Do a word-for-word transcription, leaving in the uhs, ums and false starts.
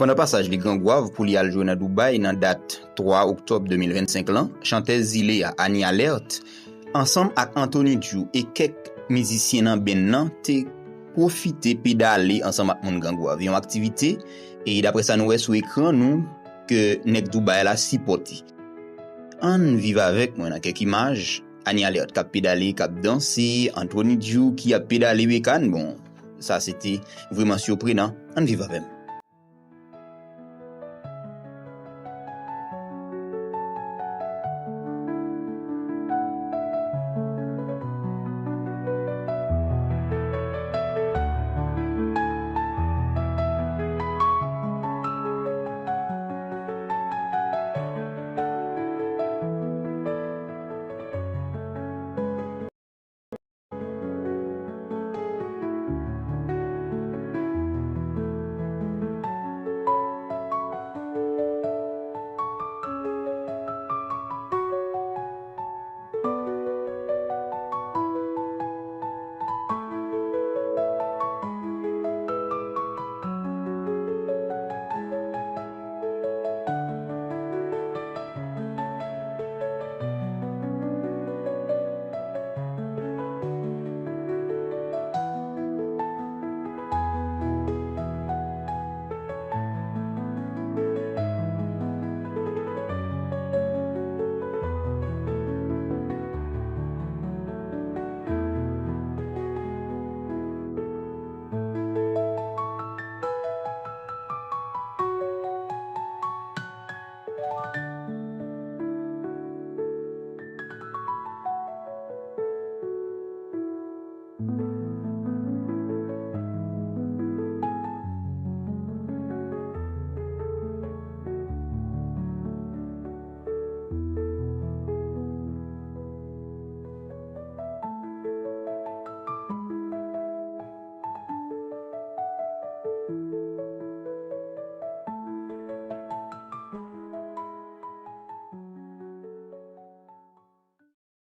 Pandan pasaj li Gran Gwav pou li al jwe nan Dubai nan dat twa oktòb de mil vennsenk lan, chantèz zile a Annie Alerte, ansanm ak Anthony Djou e kèk mizisyen nan benn nan, te pwofite pedale ansanm ak moun Gran Gwav. Yon aktivite, e daprè sa nou wè sou ekran nou, ke nèg Dubai la sipòte. Ann viv avèk mwen nan kèk imaj. Annie Alerte k ap pedale, k ap danse, Anthony Djou ki ap pedale bekàn. Bon, sa se te vrèman siprenan. Ann viv avè m.